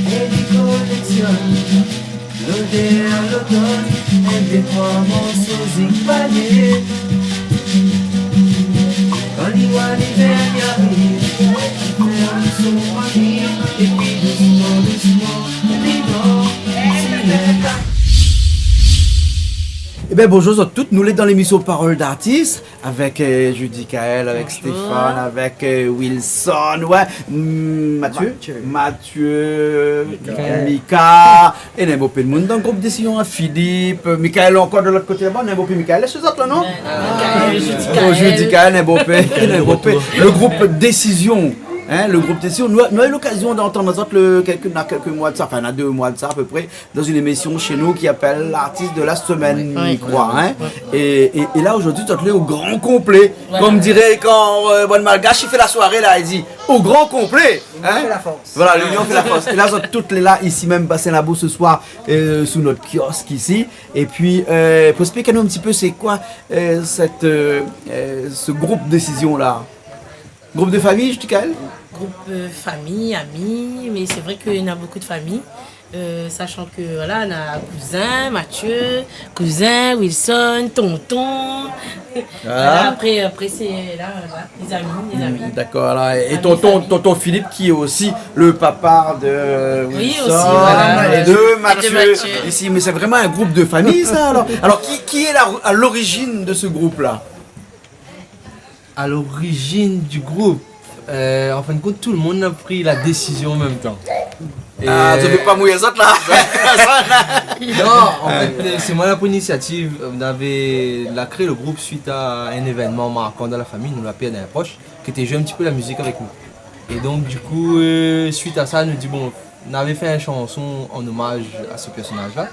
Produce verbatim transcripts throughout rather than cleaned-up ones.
Édi Collection, lodèr lotone, in, dé, troi morso zing panié. Kan li oi livèr i ariv, li fèrm son panié, épi dousman, dousman, li dor, li sirèt. Ében, bonjour zot tout, nou lé dan lémisyon Parole d'artiste. Avèk, euh, Judicaël, avèk Stéphane, avèk, euh, Wilson, ouais, mm, Mathieu, Mathieu, Mika, é néna bonpé d'moun dan group Décision, hein, Philippe, euh, Michael ankor de lot koté laba, néna bonpé Michael, sé zot la, non ? Oh, Judicaël, néna bonpé, néna bonpé. Le group Décision, hein, le group Décision, nou, nou la u lokazion d'antann azot le, kèlk, na kèlk moi de sa, anfin, na dé moi de sa apépré, dan in émisyon shé nou ki apèl L'artiste de la semaine, mi kroi, hein. É, é, é la, zordi, zot lé o gran konplé. Voilà. Kom diré kan, euh, bann Malgash i fé la soiré la, i di, « Au grand complet », hein. L'union fait la force. Voilà, l'union fait la force. É la, zot tout lé la, isi mèm, Bassin Labou, se soir, euh, sou nout kiosk isi. Épi, euh, pou ésplik anou in ti pé, sé koi, euh, sèt, euh, euh, se group Décision la ? Group de famiy, Judicaël ? Group, euh, famiy, ami, mé sé vré ke néna bonpé de famiy, euh, sashan ke, voilà, néna kouzin, Mathieu, kouzin, Wilson, tonton. Voilà. Voilà, apré, apré, sé la, la, lé zami, lé zami. Mm, dakor, alor, é tonton, tonton Philippe, ki lé osi le papa de Wilson é de Mathieu. Oui, osi, voilà. Isi, mé sé vréman in group de famiy, sa, alor. Alor, ki, ki lé la, a l'orizine de se group la ? A l'orizine du group, euh, an fin de kont, tout le moun la pri la désizion an mèm tan. Ah, zot i vé pa mouy azot la. Non, an fèt, euh, sé moin la pri linisiativ. Euh, nou la kré le group suit a in évènman markan dan la famiy. Nou la pèrd in prosh ki té i zoué in ti pé la mizik avèk nou. É donk, du kou, euh, suit a sa, nou di, bon, nou la fé in shanson an omaz a se pèrsonaz la.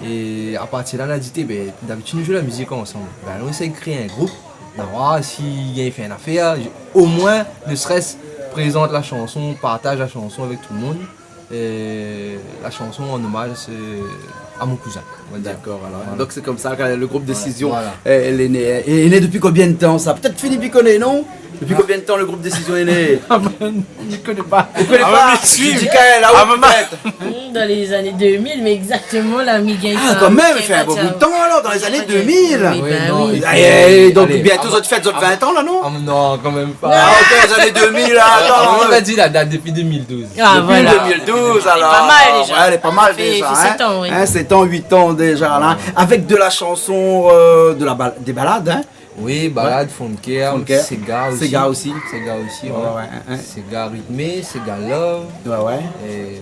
É a partir la, nou la di, ében, dabitid nou zoué la mizik ansanm. Bin, alon éséy kré in group, nou va oir si i gingn fé in afèr, omoin, ne serait-ce, prézant la shanson, partaz la shanson avèk tout le moun. É la shanson an omaz, euh, a mon kouzin, on va dire. Dakor, alor. Voilà. Donk sé konmsa ke le group Décision, voilà, euh, lé né. É lé né dopi konbien de tan, sa ? Pétèt Philippe i koné, non ? Dopi konbien de tan le group Décision lé né ? Ah ben, mi koné pa. Ou koné pa ? Ah, mé mi suiv. Judicaël, ah, pétèt. Hmm, dan lé zané deux mille, mé égzaktoman, la, mi gingn sa, kan mèm, i fé in bon bout de tan, alor, dan lé zané deux mille. Oui, bin oui. Alé, donk, bientôt, zot i fèt zot vingt an la, non ? Ah, non, kan mèm pa. Ah, OK, lé zané deux mille, la, atann. Ah, on va dire la date depuis deux mille douze. Ah, voilà. Depuis deux mille douze, alor. Lé pa mal, déza. Ouais, lé pa mal, déza, hein. Sa i fé sèt an, oui. Hein, sèt an, uit an déza, la. Ouais. Avèk de la shanson, euh, de la bal-, dé balad, hein. Oui, balad, fonnkèr, fonnkèr, séga osi. Séga osi. Séga osi, ouais, ouais, hein, hein. Séga ritmé, séga love. Ouais, ouais. É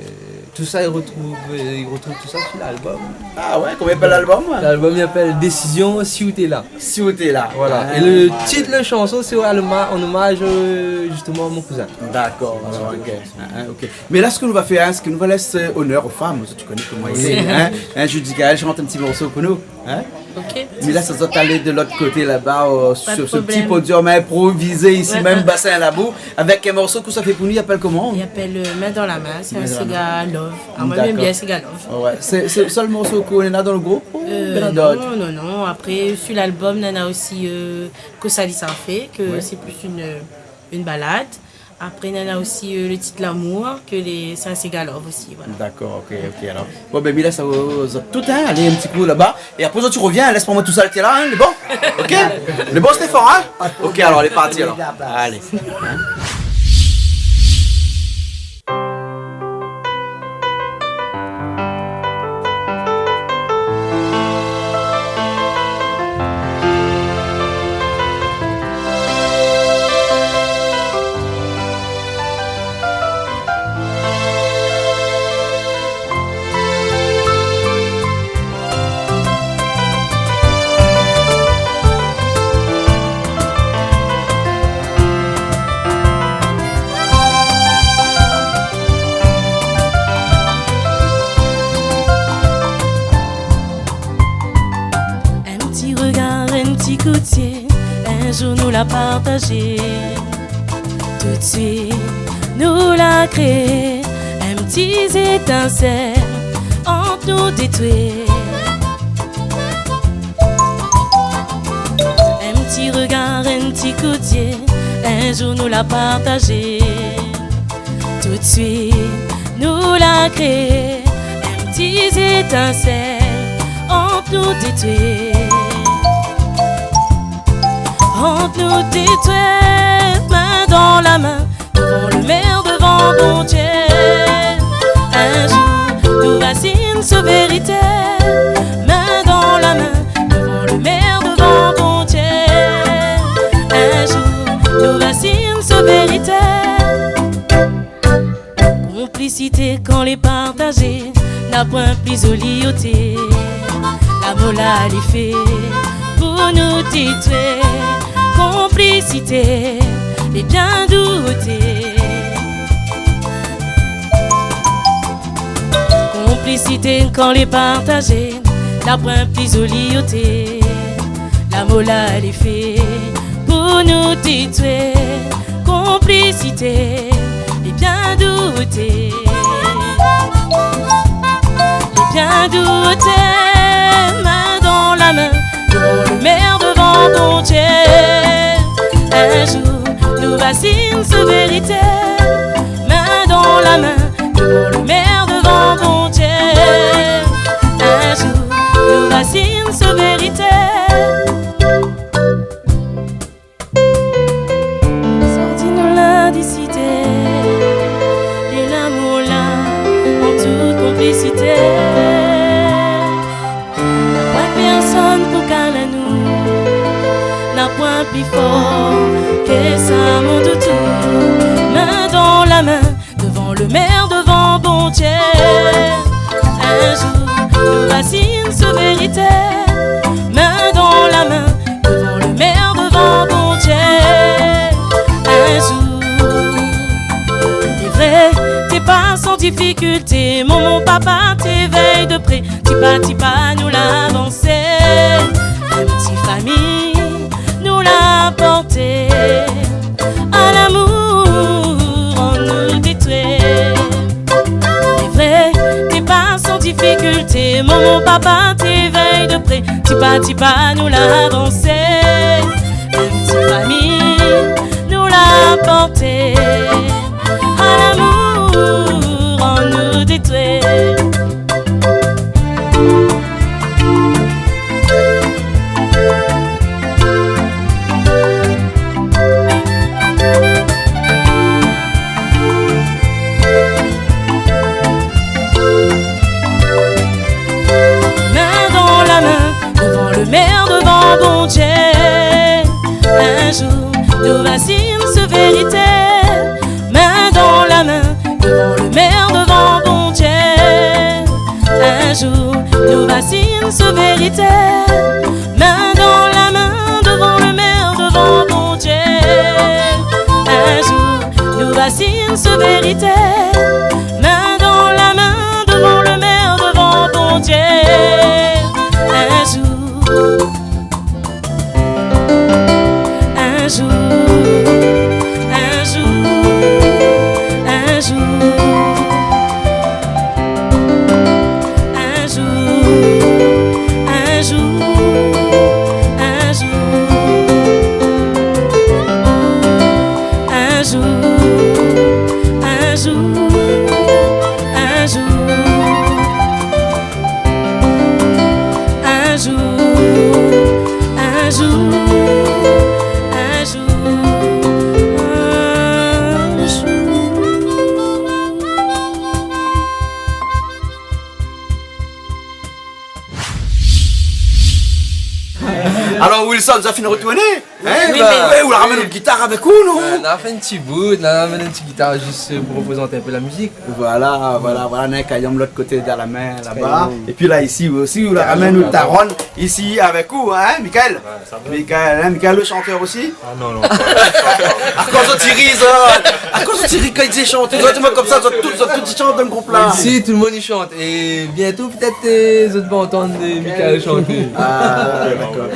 tout sa, i retrouv, i retrouv tout sa su lalbom. Ah ouais, koman i apèl lalbom ? Lalbom, i apèl Décision, Si ou té la. Si ou té la. Voilà. Ah. É le tit le shanson, sé an oma-, an omaz, euh, zistoman, a mon kouzin. Dakor, alor, OK. Hein, hein, OK. Mé la, sak nou va fé, hein, sé ke nou va lès, euh, onèr o fanm. Ou koné koman i lé, hein ? Hein, Judicaël, shant in ti morso pou nou, hein ? OK. Mé la, sa, zot i alé de lot koté laba, euh, sur ce petit podium improvisé isi mèm, Bassin Labou, avèk in morso ke ou la fé pou nou, i apèl koman ? I apèl, euh, Main dans la main, sé in séga love. Main dans la main. Dakor. Ah, moin, mi èm bien séga love. Ouais, ouais. Sé, sé le sèl morso ke ou néna dan le group, ou néna dot ? Euh, non, non, non. Apré, su lalbom, néna osi, euh, Kosa li sa fé, ke sé plis in, euh, in balad. Apré, néna osi, euh, le tit Lamour, ke lé, sé in séga love osi, voilà. Dakor, OK, OK, alor. Bon, bin, mi lès azot tout, hein, alé in ti kou laba. É apré, zot i rovien, lès pa moin tousèl, té la, hein, lé bon ? OK ? Lé bon, Stéphane, hein ? OK, alor, lé parti, alor. Alé. In ti regar, in ti koutié, in zour nou la partazé. Tout suit, nou la kréé in ti zétinsèl ant nou détwir. In ti regar, in ti kout zyé, in zour nou la partazé. Toutsuit nou la kréé in ti zétinsèl ant nou détwir. Ant nou détwir, min dan la min, dovan lo mèr, dovan Bondié. In zour nou va sign so vérité, min dan la min, dovan lo mèr, dovan Bondié. In zour nou va sign so vérité. Konplisité kan lé partazé, na poin pli zoli oté. Lamour la lé fé pou nou détwir. Konplisité lé bien dou oté. Konplisité kan lé partazé, na poin pli zoli oté. Lamour la lé fé pou nou détwir. Konplisité lé bien dou oté. Lé bien dou oté, min dan la min, dovan lo mèr, dovan Bondié. In zour nou va sign so vérité, min dan la min, dovan lo mèr, dovan Bondié. In zour nou va sign so vérité. Sorti nou la désidé, é lamour la an tout konplisité. Na poin pèrsone pou kal anou, na poin pli for ke sa mon toutou. Min dan la min, dovan lo mèr, dovan Bondié. In zour nou va sign so vérité, min dan la min, dovan lo mèr, dovan Bondié. In zour. Lé vré, té pa san difikilté, momon, papa té vèy de pré. Tipa tipa nou la avansé, in ti fami nou la porté, a lamour an nou détwir. Lé vré, té pa san difikilté, momon, papa té vèy de pré. Tipa tipa nou la avansé, in ti fami nou la porté, a lamour an nou détwir. Min dan la min, dovan lo mèr, dovan Bondié. In zour nou va sign so vérité, min dan la min, dovan lo mèr, dovan Bondié. In zour nou va sign so vérité, min dan la min, dovan lo mèr, dovan Bondié. In zour nou va sign so vérité, min dan la min, dovan lo mèr, dovan Bondié. In zour. In zour, in zour, in zour. In zour, in zour, in zour. In zour, in zour, in zour. In zour, in zour, in zour, in zour. Alor, Wilson, zot la fine rotourné ? Hein, oui, bah, mé ou la ramèn out gitar avèk ou, non ? Bin, nou la fé in ti bout, nou la ramèn in ti gitar zis, euh, pou reprézant in pé la mizik. Voilà, voilà, voilà, néna Kayam lot koté dèryèr la min, laba. Kayam. Épi la, isi osi, ou la ramèn out daronn isi avèk ou, hein, Michael ? Ouais, sa va. Michael, hein, Michael le chanteur aussi ? Ah non, non, pas, pas, pas. Akoz zot i ri, zot ? Akoz zot i ri kan i di shant ? Zot, mwin konmsa, zot tout, zot tout i shant dan le group la. Si, tout le moun i shant. É bientôt, pétèt, euh, zot va antann, euh, Michael shanté. Ah, d'accord.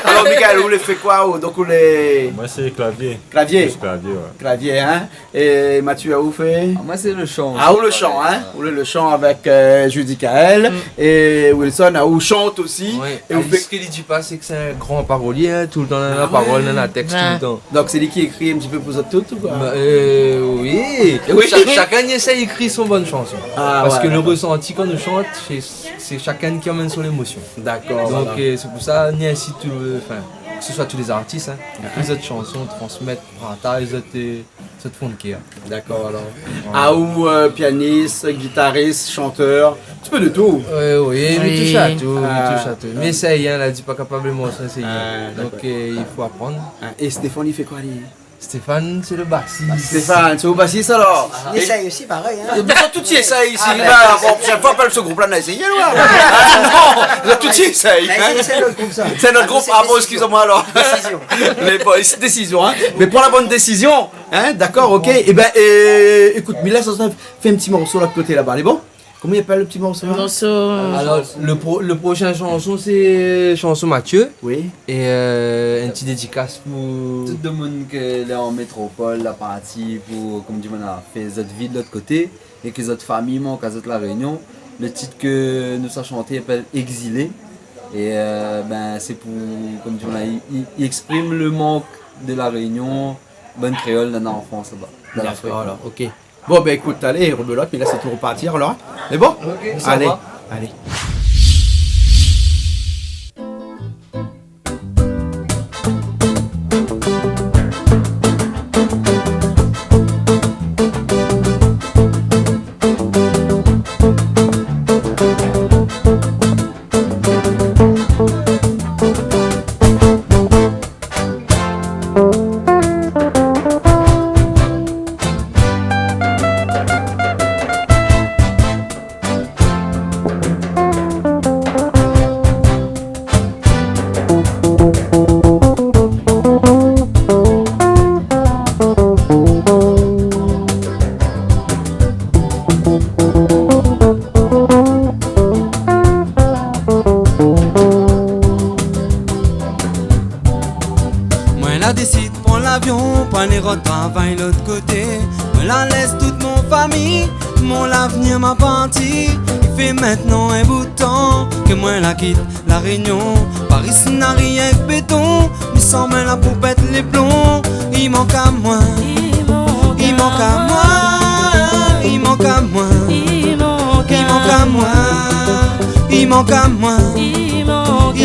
Alor, Michael, ou lé fé koi, ou ? Donk, ou lé... Moin sé klavié. Klavié ? Plis klavié, ouais. Klavié, hein ? É Mathieu, ou fé ? Ah, moin sé le shan. Ah, ou le shan, hein ? Ouais. Ou lé le shan avèk, euh, Judicaël. Mm. É Wilson, ah, ou shant osi. Ouais. É ou fé... Sak li di pa, sé ke sé in gran parolié, hein, toultan dan la parol, dan la tèks, toultan. Ah ouais. Donk sé li ki ékri in ti pé pou zot tout, ou koi ? Ba, euh, oui. Oui. Sha-, shakinn i éséy ékri son bann shanson. Ah, ouais, dakor. Parske le resanti kan nou shant, sé, sé shakinn ki amenn son émosion. Dakor, voilà. Donk, euh, sé pou sa, ni insi tout, euh, anfin, ke se soi tout lé zartis, hein, ékri zot shanson, transmèt, partaz zot, euh, zot fon de kèr. Dakor, alor. Voilà. Ah, ou, euh, pianis, gitaris, shantèr, in ti pé de tout. Oui, oui, mi toush a tout, mi toush a tout. Ah. Mi éséy, hein, la di pa kapab, mé mi éséy. Ah, dakor. Donk, euh, i fo aprann. Ah, é Stéphane, li fé koi, li ? Stéphane, sé le basis. Stéphane, sé ou basis, alor ? Ah. Li éséy osi, parèy, hein. É bin, tout i éséy isi. Ah, bin, la proshèn foi, apèl se group-la, nou éséy, alor. Ah, non, la tout i éséy, hein. Bin, sé, sé nout group, sa. Sé nout group. Ah, sé désizion. Ah bon, excusez-moi, alors. Désizion. Mé bon, sé désizion, hein. Mé pran la bone désizion, hein, dakor, OK. Bon. É bin, euh, ékout, mi lès azot fé in ti morso lot koté laba, lé bon ? Koman i apèl le ti morso la ? Morso. Alor, le pro-, le proshin shanson, sé shanson Mathieu. Oui. É, euh, in ti dédikas pou tout demoun ke lé an métropol, la parti pou, kom di, moin la fé zot vi de lot koté, é ke zot fami i mank azot La Rényon. Le tit ke nou sa shanté i apèl Exilé. É, euh, bin, sé pou, kom di, moin la, i, i, i éksprim le mank de La Rényon, bann kréol néna an Frans laba, dan Lafrik. Dakor, alor, OK. Bon, bin, ékout, alé, rebelot, mé la, sé tour parti, alor. Mé bon, OK, sa va. Alé, alé. Moin la désid pran lavion pou alé rod travay lot koté. Moin la lès tout mon fami, mon lavnir ma parti. I fé mintnan in bout tan ke moin la kit La Rényon. Par isi na rienk béton, mi sanm la pou pèt lé plon. I mank amoin, i mank amoin, i mank amoin, i mank amoin, i mank amoin, i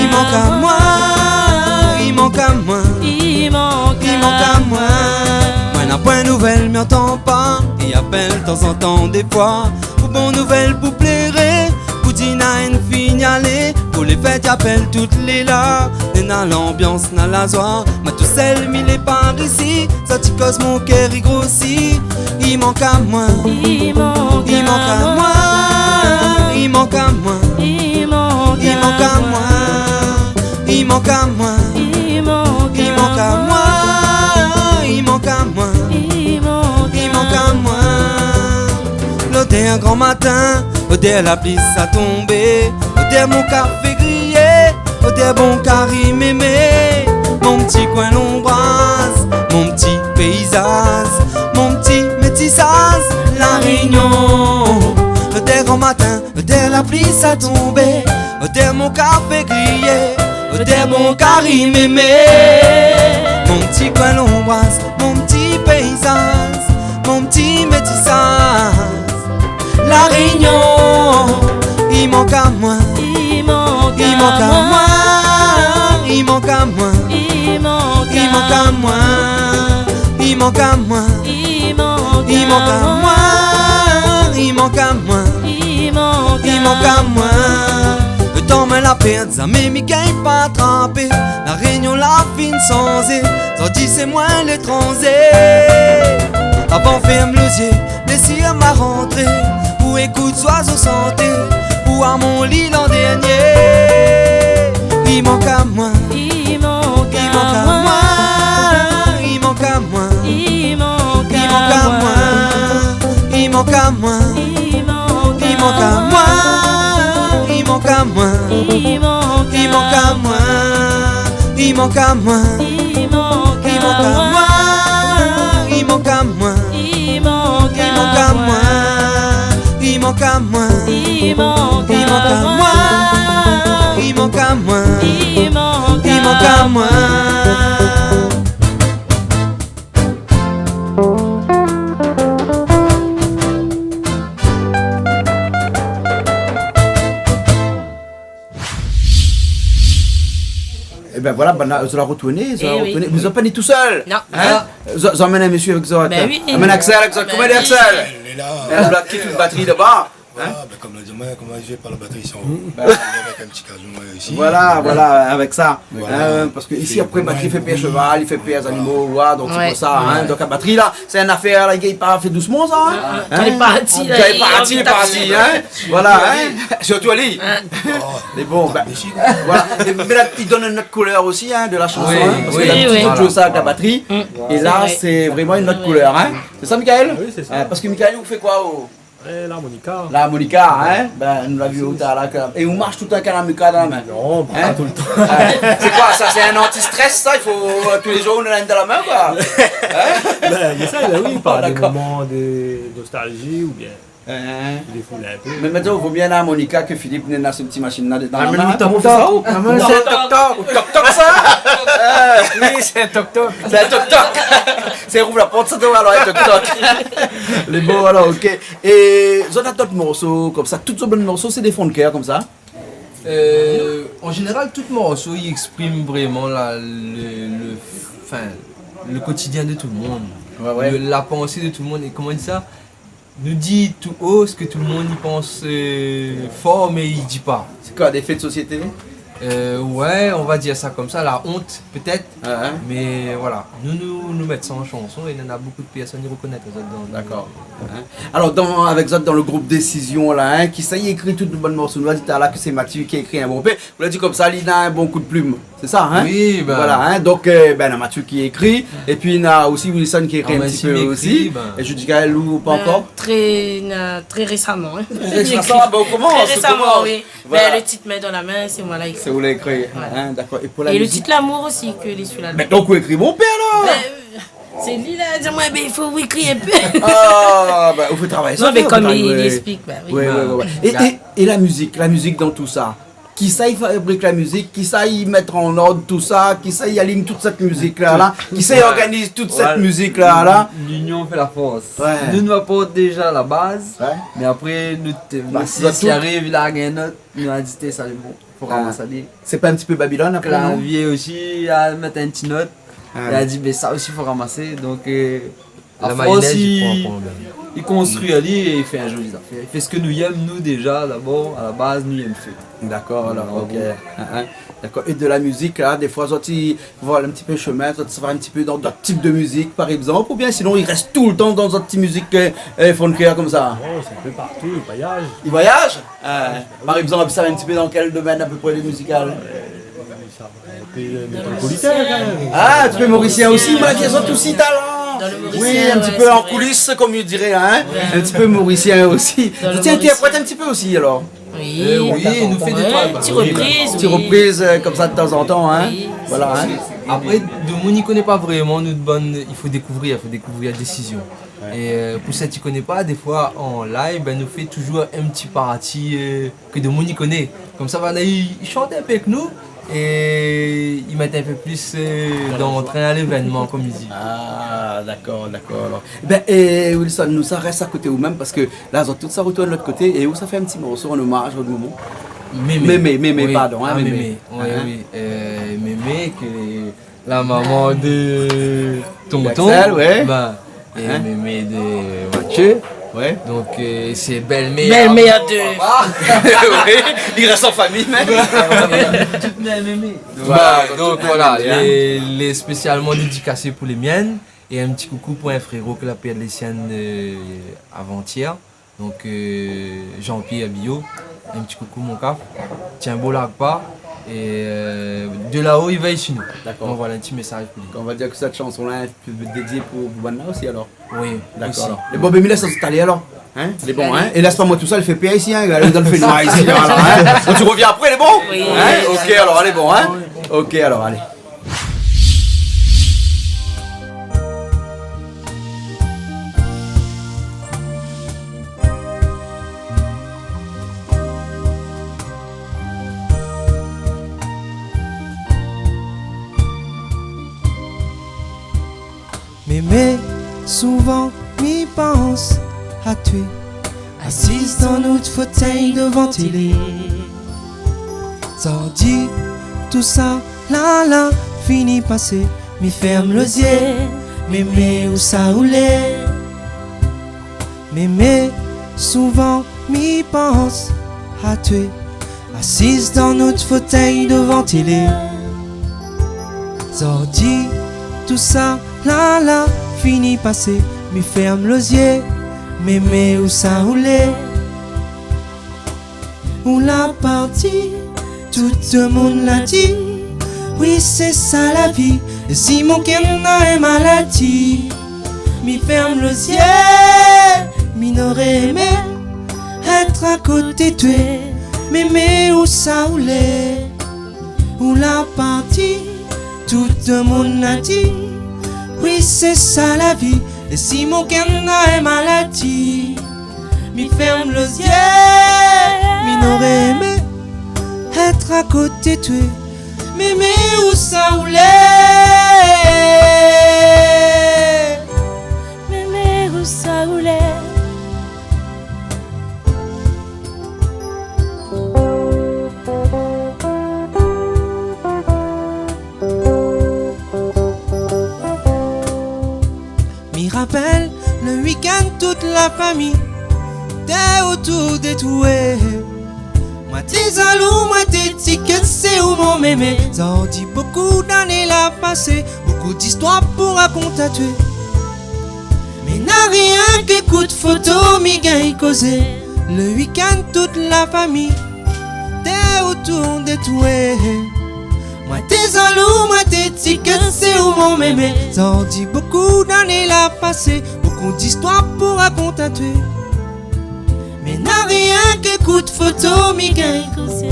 mank amoin, i mank amoin, i mank amoin. Moin na poin nouvèl, mi antan pa, i apèl tanzantan défoi. Pou bon nouvèl, pou pléré, pou di na inn fini alé, pou lé fèt i apèl tout lé la. Néna lanbians, na lazoi, moin tousèl mi lé par isi, sa ti koz mon kèr i grosi. I mank amoin, i mank amoin, i mank amoin, i mank amoin, i mank amoin, i mank amoin, i mank amoin, i mank amoin. Lodèr gran matin, odèr la pli sa tonbé, odèr mon kafé griyé, odèr bon kari mémé. Mon ti koin lonbraz, mon ti péizaz, mon ti métisaz, La Rényon. Lodèr gran matin, odèr la pli sa tonbé, odèr mon kafé griyé, odèr mon kari mémé. Mon ti koin lonbraz, mon ti péizaz, mon ti métisaz, La Rényon. I mank amoin, i mank amoin, i mank amoin, i mank amoin, i mank amoin, i mank amoin, i mank amoin, i mank amoin. Tan moin la pèrd, zamé mi gingn pa trapé. La Rényon la fine sanzé, zot i di sé moin létranzé. Avan fèrm lé zié, lésir ma rantré, pou ékout zoizo shanté, pou oir mon li landèrnié. I mank amoin, i mank amoin, i mank amoin, i mank amoin, i mank amoin, i mank amoin, i mank amoin, i mank amoin. I mank amoin. I mank amoin. I mank amoin. I mank amoin. I mank amoin. I mank amoin. I mank amoin. I mank amoin. Ében voilà, banna, zot la retourné, zot la retourné. Eh oui. Zot la pa ni tousèl. Non. Zot, zot amenn in mésyé avèk zot. Ben oui. Amenn Axel, Axel. Koman i lé, Axel ? Lé la. Ou la kit tout batri laba. Voilà, ben, konm la di amoin, konm mi zoué pa la batri, sé an, avèk in ti kazon, euh, isi. Voilà, voilà, avèk sa. Voilà. Parske isi, apré, batri i fé pèr shoval, i fé pèr zanimo, donk sé pou sa, hein. Donk la batri la, sé in afèr la, i gingn pa fé dousman sa, hein. Kan li lé parti, kan li lé parti, li lé parti, hein. Voilà, hein. Sirtou ali. Mé bon, ben, voilà. Mé la, i donn in not koulèr osi, hein, de la shanson, hein, parske d'abitid i zoué sa avèk la batri. É la, sé vréman in not koulèr, hein. Sé sa, Michael ? Oui, sé sa. Parske Michael, ou fé koi, oh ? Eh, larmonika. Larmonika, hein ? Ben, nou la vi talèr la ke, é ou marsh toultan avèk in larmonika dan la min. Non, pa toultan. Sé koi sa ? Sé in anti-strès sa ? I fo, euh, tou lé zour ou néna inn dan la min, koi ? Hein ? Ben, mi éséy, ben oui, par dé moman de nostalzi oubien défoul in pé. Mé mi di aou, vo myé in larmonika ke Philippe néna son ti mashine la dan la min. Ou fé sa, ou ? Sé in tok-tok. Tok-tok sa ? Oui, sé in tok-tok. Sé in tok-tok. Sé rouv la port sa, donk, alor, in tok-tok. Lé bon, alor, OK. É zot néna dot morso konmsa, tout zot bann morso sé dé fon de kèr konmsa ? Euh, an zénéral, tout morso i éksprim vréman la, le, le, anfin, le kotidien de tout le monde. Ouais, ouais. Le, la pansé de tout le monde. É koman di sa ? Nou di tout o sak tout le moun i pans, euh, for, mé i di pa. Sé koi, dé fé de sosiété ? Euh, ouais, on va dir sa konmsa, la ont, pétèt. Ah, hein. Mé voilà, nou, nou, nou mèt sa an shanson é néna bonpé de pèrsone i rokonèt azot dan. Dakor. Hein. Alor, dan, avèk zot dan le group Désizion la, hein, kisa i ékri tout bann morso ? Nou la di talèr ke sé Mathieu ki ékri in bonpé. Ou la di konmsa, li na in bon kou de plim. Sé sa, hein ? Oui, ben. Voilà, hein. Donk, euh, ben, na Mathieu ki ékri, épi na osi Wilson ki ékri in ti pé osi. É Judica, èl, ou pa ankor ? Ben, très, na, très récemment, hein. Très récemment, ben, ou komans, ou komans. Très récemment, oui. Voilà. Ben, le titre Main dans la main, c'est moi la écrit. Sé ou la ékri, hein, dakor. É pou la mizik ? Et le titre L'amour aussi, ke lé su l'album. Mé donk, ou ékri bonpé alor ? Ben, sé li la di amoin, ben, i fo ou ékri in pé. Ah, ben, ou fé travay sa, ou fé travay, ouais. Non, mé konm li, li éksplik, ben oui. Ouais, ouais, ouais, ouais. É, é, é la mizik, la mizik dan tout sa ? Kisa i fabrik la mizik, kisa i mèt an ord tout sa, kisa i align tout sèt mizik la, la, kisa i organiz tout sèt mizik la, la. L'union fait la force. Ouais. Nou, nou aport déza la baz, mé apré, nou té, basis i ariv, li la gingn in not, nou la di, té, sa lé bon, fo ramas ali. Sé pa in ti pé Babylone apré, non ? Klavié osi, la mèt in ti not, li la di, mé sa osi, fo ramasé. Donk, euh, La mayonèz, i pran, i pran, ben. A fors, i konstrui ali é i fé in zoli zafèr. I fé sak nou yèm, nou, déza, dabor, a la baz, nou yèm fé. Dakor, alor, OK. Hein, hein. Dakor. É de la mizik, la, défoi, zot i vol in ti pé shomin, zot i sava in ti pé dan dot tip de mizik, par égzanp, oubien sinon, i rès toultan dan zot ti mizik, euh, euh, fon de kèr konmsa ? Non, sé in pé partou, i voyaz. I voyaz ? Euh, par égzanp, sa in ti pé dan kèl domèn a pé pré de mizikal ? Euh, sa va in pé, euh, métropolitin, kan mèm. Ah, in ti pé morisien osi, ma di, zot osi, talan. Dan le morisien, oui, in ti pé an koulis, konm i diré, hein. Ouais. In ti pé morisien osi. Dan le morisien. Zot i intèrprèt in ti pé osi, alor ? Oui. Euh, oui, nou fé dé troi, ti repriz, ti repriz, euh, konmsa, de tanzantan, hein. Oui. Voilà, hein. Apré, demoun i koné pa vréman nout bann, i fo dékouvrir, i fo dékouvrir Désizion. Ouais. É, euh, pou sak i koné pa, défoi, an live, ben, nou fé touzour in ti parti, euh, ke demoun i koné. Konmsa, banna i, i shant in pé èk nou é i mèt in pé plis, euh, d'antrin a lévènman, konm i di. Ah, dakor, dakor, alor. Ben, é Wilson, nou sa rès a koté ou mèm, parske la, zot tout sa rotourn lot koté, é ou sa fé in ti morso an omaz a out momon. Mémé. Mémé, Mémé, pardon, hein, Mémé. Oui, ah, Mémé. Oui, oui. Euh, Mémé, ke la momon de tonton, Axel, ouais. Ben, é mémé de Mathieu. Ouais. Donk, euh, sé bèl-mèr. Bèl-mèr de papa. Oui, i rès an fami mèm. Tout mèm mémé. Voilà, donk voilà, lé, lé spésialman dédikasé pou lé mienn. É in ti koukou pou in fréro ke la pèrd lé sienn, euh, avantièr. Donk, euh, Jean-Pierre Billot, in ti koukou, mon kaf. Tienbo larg pa. É, euh, de laho, i vèy si nou. Dakor. Donk voilà, in ti mésaz pou li. Donk on va dir ke sèt shanson-la lé in pé dédié pou, pou banna osi, alor. Oui, osi. Dakor, alor. É bon, ben, mi lès azot alé, alor. Hein ? Lé bon, hein ? Alé. É lès pa moin tousèl fé pèr isi, hein ? Alé dan le fénoir isi, la, voilà, hein ? Donk, ou rovien apré, lé bon ? Oui. Hein ? OK, alor, alé, bon, hein ? OK, alor, alé. É souvan mi pans a twé, asiz dan nout fotèy dovan télé. Zordi tousala la fini pasé, mi fèrm lo zié, mémé ousa ou lé. Mémé, souvan mi pans a twé, asiz dan nout fotèy dovan télé. Zordi tousala la fini pasé, mi fèrm lo zié, mémé ousa ou lé. Ou la parti, tout demoun la di, wi sé sa la vi. É si mon kèr na in maladi, mi fèrm lo zié, mi noré émé èt a koté twé, mémé ousa ou lé. Ou la parti, tout demoun la di, wi sé sa la vi. É si mon kèr na in maladi, mi fèrm lo zié, mi noré émé èt a koté twé, mémé ousa ou lé. Mémé ousa ou lé. Mi rapèl lo wikenn, tout la fami té otour de twé. Mwin té zalou, mwin té di ke sé ou mon mémé. Zordi bokou d'ané la pasé, bokou d'istwar pou rakont a twé. Mé na rienk kout foto mi gingn kozé. Lo wikenn, tout la fami té otour de twé. Mwin té zalou, mwin té di ke sé ou mon mémé. Zordi bokou d'ané la pasé, bokou d'istwar pou rakont a twé. Mé na rienk kout foto mi gingn kozé.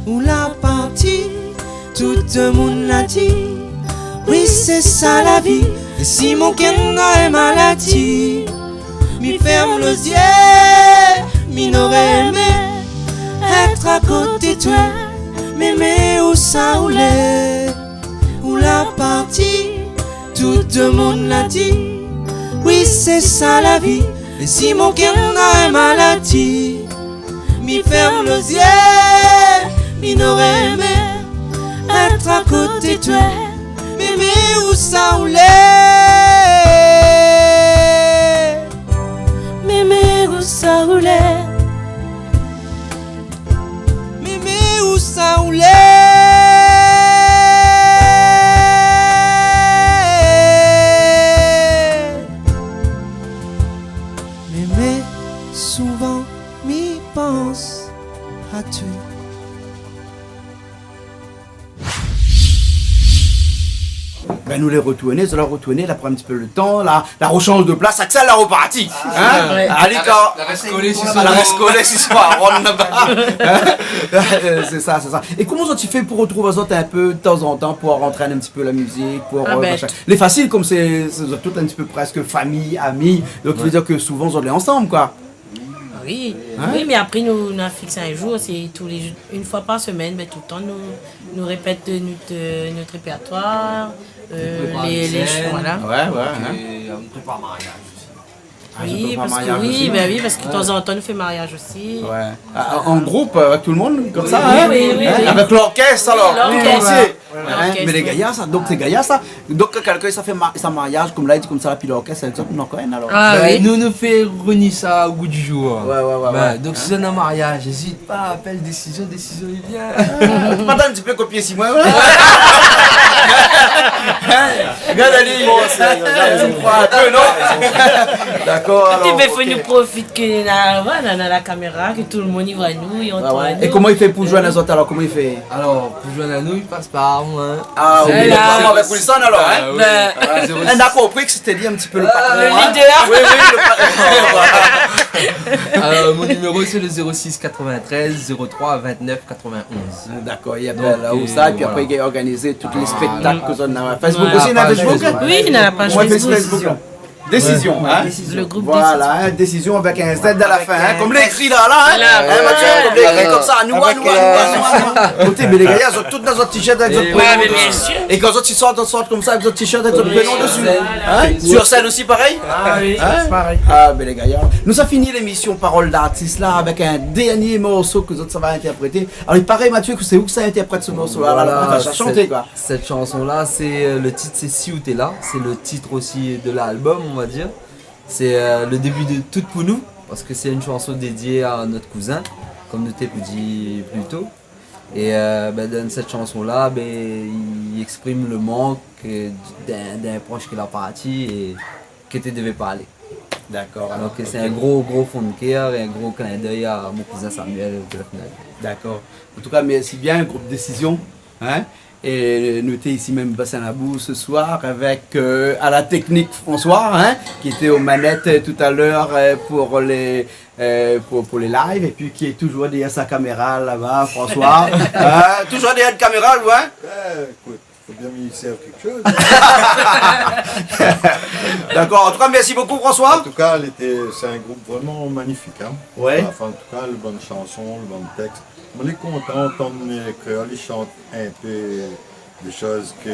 Ou la parti, tout demoun la di, wi sé sa la vi. É si mon kèr na in maladi, mi fèrm lo zié, mi noré émé èt a koté twé, mémé ousa ou lé. Ou la parti, tout demoun la di, wi sé sa la vi. É si mon kèr na in maladi, mi fèrm lo zié, mi noré émé èt a koté twé, mémé ousa ou lé. Mémé ousa ou lé. Mémé ousa ou lé. Mémé, souvan mi pans a twé. Bin, nou lé retourné, zot la retourné, la pran in ti pé lo tan, la, la roshanj de plas, Axel la reparti. Hin ? Alé, la rès kolé si son, la rès kolé si son aron laba. Sé sa, sé sa. É koman zot i fé pou retrouv azot in pé tazantan, pou rantréne in ti pé la mizik, pou, euh, machin ? Lé fasil, kom sé, sé zot tout in ti pé prèsk fami, ami. Donk, i vé dir ke souvan zot lé ansanm, koi. Wi, wi, mé apré nou, nou la fiks in zour, sé tou lé zour, inn foi par semèn, bin, toultan nou, nou répèt nout, euh, nout répèrtoir, euh, lé, lé, voilà. Donk, euh, nou prépar mariaz osi. Wi, parske, wi, bin wi, parske tazantan nou fé mariaz osi. An group, avèk tout lo moun, komsa, hin ? Wi, wi, wi. Avèk lorkès, alor. Wi, lorkès. Mé lé gayar sa, donk sé gayar sa. Donk kan kèlkin sa fé ma-, sa mariaz, kom la, i di komsa, épi lorkès, avèk zot, non, kan mèm, alor. Ah wi. Nou, nou fé revnir sa o gou di zour. Wé, wé, wé. Donk si zot néna mariaz, ézit pa, apèl Décision, Décision i vien. Ou pé atann in ti pé, kopié si moin, wé. Gard ali. Bon, sé, la rézon. Ou kroi in pé, non ? Dakor, alor, OK. Épi, bin, fo nou profit ke na, voilà, na la kaméra, ke tout lo moun i voi nou, i antann nou. É koman i fé pou zoinn azot, alor, koman i fé ? Alor, pou zoinn anou, i pas par Ah, oui, voilà. Avèk Wilson, alor, hein ? Ah, oui. Ben, ah, zéro six. On a compris que c'était lui un petit peu le patron, hein ? Le leader. Oui, oui, le pa-, voilà. Euh, mon numéro, c'est le zéro six quatre-vingt-treize zéro trois vingt-neuf quatre-vingt-onze. D'accord, il appelle là-haut, euh, ça, et puis après, il organise tous les spectacles que zot néna. Voilà. Facebook aussi, néna Facebook, hein ? Oui, néna la page Facebook. Ouais, Facebook. Décision, hein ? Ouais, Décision. Le groupe Décision. Voilà, hein, Décision avec un Z à la fin, hein, comme lé ékri la, la, hein. Là, hein, Mathieu, comme lé ékri konmsa, nou, nou, nou, nou. Écoutez, mais les gars, zot tout néna zot t-shirt avèk zot prénom dessus. Eh ouais, mais bien sûr. Et quand zot i sort, zot i sort konmsa avèk zot t-shirt avèk zot prénom dessus. Hein ? Sur scène aussi, pareil ? Ah oui, pareil. Ah, mais les gars, nou la fini l'émission Parole d'artiste la avec un dernier morceau que zot sa va interpréter. Alors, il paraît, Mathieu, que c'est ou que ça interprète ce morceau-là, là, là, là, ça chante, quoi. Voilà, cette, cette chanson-là, c'est, euh, le titre, c'est Si ou té la. C'est le titre aussi de l'album, on va dire. C'est, euh, le début de Tout pou nou, parce que c'est une chanson dédiée à notre cousin, comme nou té pou di plus tôt. Et, euh, ben, dans cette chanson-là, ben, il exprime le manque, euh, d'un, d'un proche qui l'a parti et que té devé parlé. D'accord, alors, ok. Donc, c'est un gros, gros fond de cœur et un gros clin d'œil à mon cousin Samuel de la Finale. D'accord. En tout cas, merci bien, groupe Décision, hein. Et nou té isi mèm Bassin Labou ce soir avec, euh, à la technique François, hein, qui était aux manettes, euh, tout à l'heure, euh, pour les, euh, pour, pour les lives, et puis qui est toujours derrière sa caméra là-bas, François. Hein, toujours derrière une caméra, ou, hein ? Ouais, écoute. Faut bien lui servir quelque chose. D'accord. En tout cas, merci beaucoup, François. En tout cas, il était, c'est un groupe vraiment magnifique, hein. Ouais. Enfin, en tout cas, le bann chanson, le bann texte. On est content d'entendre les créoles, ils chantent un peu des choses que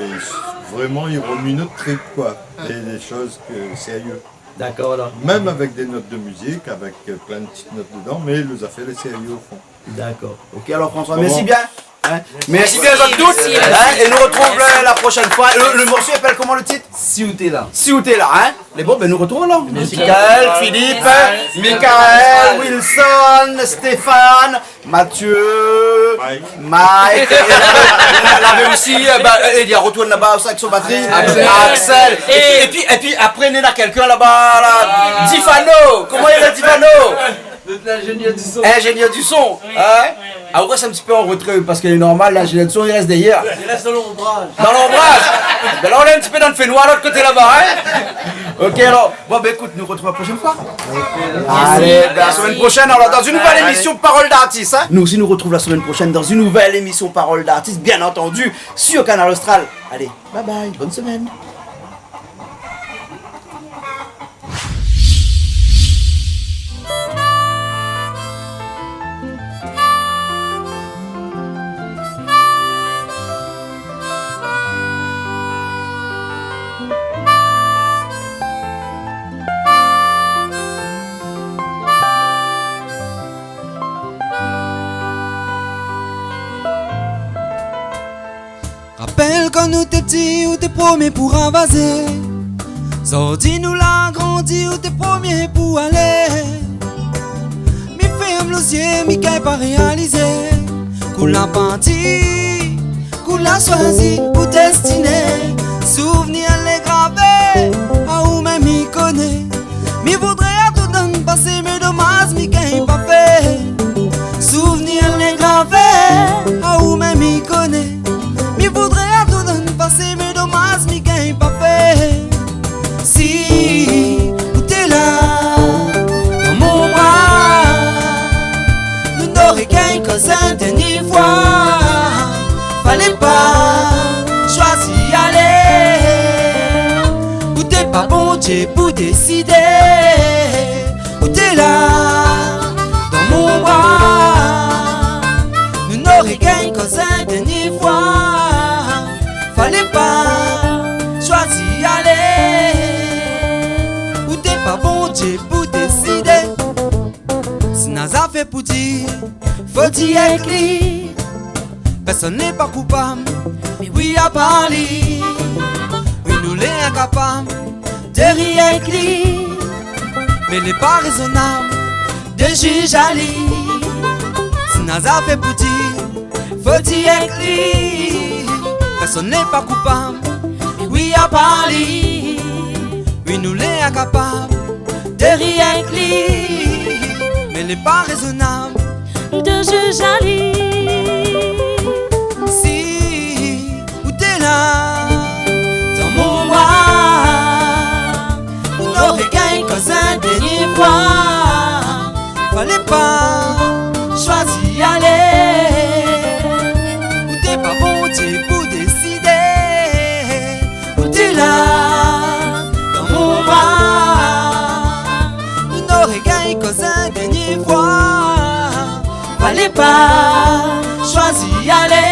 vraiment, ils remuent notre trip, quoi. Et des choses que, sérieux. D'accord, alors. Même avec des notes de musique, avec, euh, plein de petites notes dedans, mais les affaires, les sérieux au fond. D'accord. Ok, alors François, merci bien. Hein ? Merci bien à tous. Merci. Hein ? Et nous retrouvons la, la prochaine fois. Le, le morceau s'appelle comment, le titre ? Si ou té la. Si ou té la, hein ? Mais bon, ben, nous retrouvons alors. Merci. Michael, Philippe, Michael, Wilson, Stéphane, Mathieu, Mike. Mike. Néna aussi, euh, ben, euh, il y a retourne là-bas avec son batterie. Axel. Axel. Et puis, et puis, et puis après, néna quelqu'un là-bas, là. Ah. Difano. Comment il est, Difano ? Notre ingénieur du son. Ingénieur du son, hein ? Ouais, ouais, ouais. Ah, ou oi, c'est un petit peu en retrait, parce que normal, l'ingénieur du son, il reste derrière. Il reste dans l'ombrage. Dans l'ombrage. Ben là, on est un petit peu dans le fenouil, l'autre côté là-bas, hein ? Ok, alors, bon, ben écoute, nous retrouvons la prochaine fois. Ok. Allez, ben, à la semaine prochaine, alors, dans une nouvelle émission Parole d'artiste, hein. Nous aussi, nous retrouvons la semaine prochaine dans une nouvelle émission Parole d'artiste, bien entendu, sur Kanal Austral. Allez, bye bye, bonne semaine. Rapèl kan nou té pti, ou té promié pou ravazé. Zordi nou la grandi, ou té promié pou alé. Mi fèrm lo zié, mi gingn pa réalizé. Kou la parti, kou la shoizi, ou destiné. Souvnir lé gravé, a ou mèm mi koné. Mi voudré a tou donn pasé, mé domaz mi gingn pa fé. Souvnir lé gravé, a ou mèm mi koné. Mi voudré a tou donn pasé, mé domaz mi gingn pa fé. Si ou té la dan mon bra, nou noré gingn koz in dèrnié foi. Falé pa shoizi alé. Ou té pa Bondié pou désidé. Ou té la dan mon bra. Nou noré gingn koz in dèrnié foi. Falé pa shoizi alé. Ou té pa Bondié pou désidé. Si néna zafèr pou dir, fo dir èk li. Pèrsone lé pa koupab, mé oui, apar li. Oui, nou lé inkapab de ri èk li. Mé lé pa rézonab de jij ali. Si néna zafèr pou dir, fo dir èk li. Pèrsone lé pa koupab, mé oui, apar li. Oui, nou lé inkapab de ri èk li. Mé lé pa rézonab de jij ali. Si ou Dan mon bra, nou noré gingn koz in dèrnié foi. Falé pa shoizi alé. Ou té pa Bondié pou désidé. Ou té la dan mon bra. Nou noré gingn koz in dèrnié foi. Falé pa shoizi alé.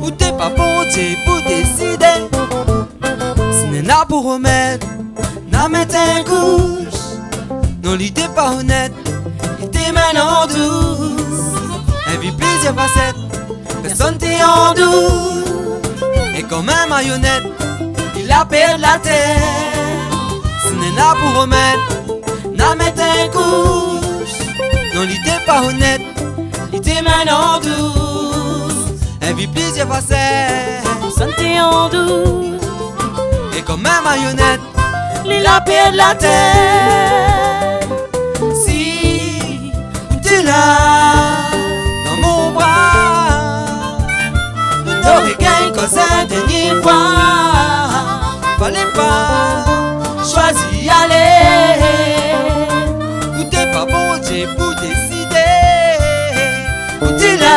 Ou té pa Bondié pou désidé. Si néna pou romèd, na mèt in koush. Non, li té pa onèt, li té mèn an dous. In vi plizièr fasèt, pèrsone té an dout. É konm in marionèt, li la pèrd la tèt. Si néna pou romèd, na mèt in koush. Non, li té pa onèt, li té mèn an dous. In vi plizièr fasèt, pèrsone té an dout. É konm in marionèt, li la pèrd la tèt. Si ou té la dan mon bra, nou noré gingn koz in dèrnié foi. Falé pa shoizi alé. Ou té pa Bondié pou désidé. Ou té la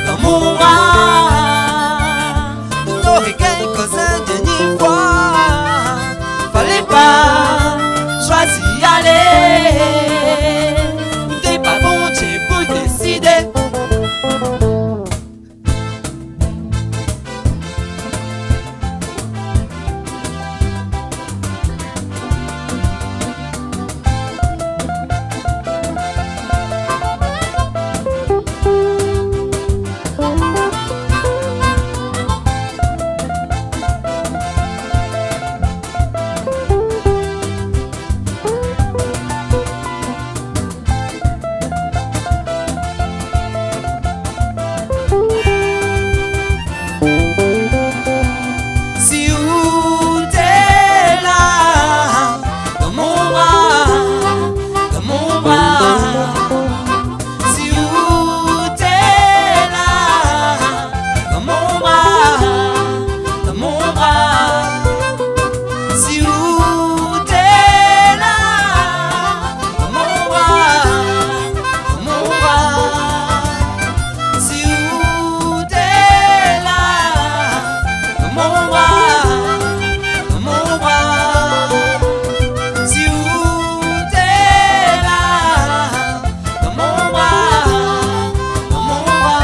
dan mon bra. Nou noré gingn koz in dèrnié foi. Falé pa shoizi alé. Ou té pa Bondié pou désidé. Si ou té la dan mon bra, dan mon bra. Si ou té la dan mon bra, dan mon bra. Si ou té la dan mon bra, dan mon bra. Si ou té la dan mon bra, dan mon bra. Si ou té la dan mon bra, dan mon bra.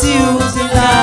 Si ou té la.